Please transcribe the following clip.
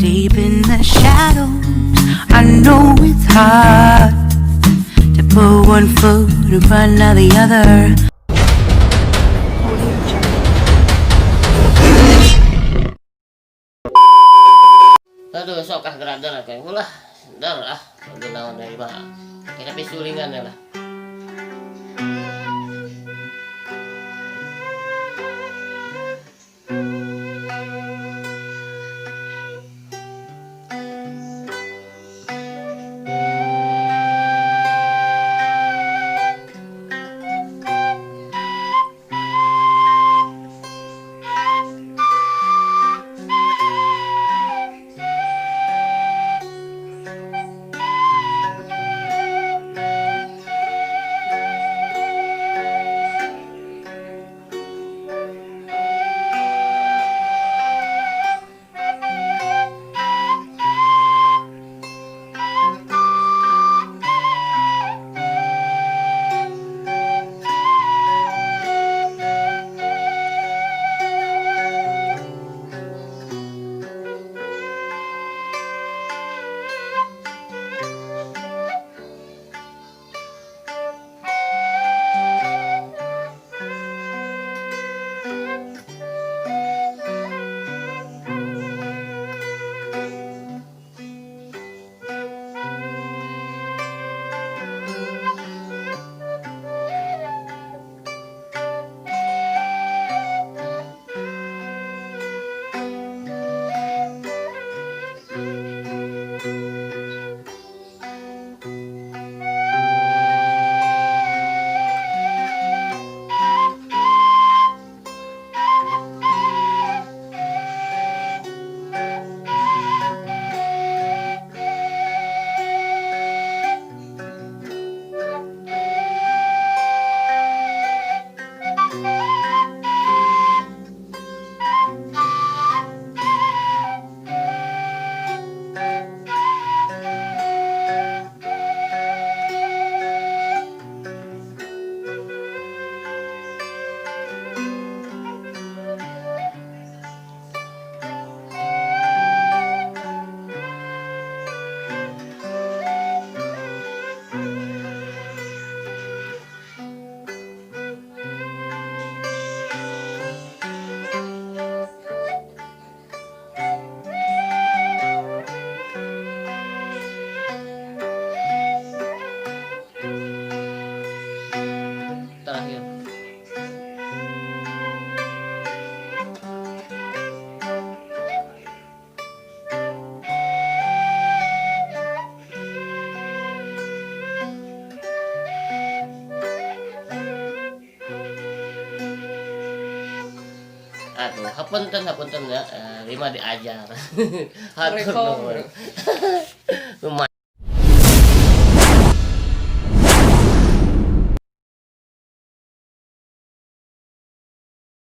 Deep in the shadows, I know it's hard to put one foot in front of the other. Aduh, sok ah geradar kayak ulah. Dar ah, aduh naon dari mah. Kita pisulingan ya lah. Terakhir. Aduh, hapunten hapunten ya, lima diajar. Hatur Assalamualaikum. nuhun. Lumayan.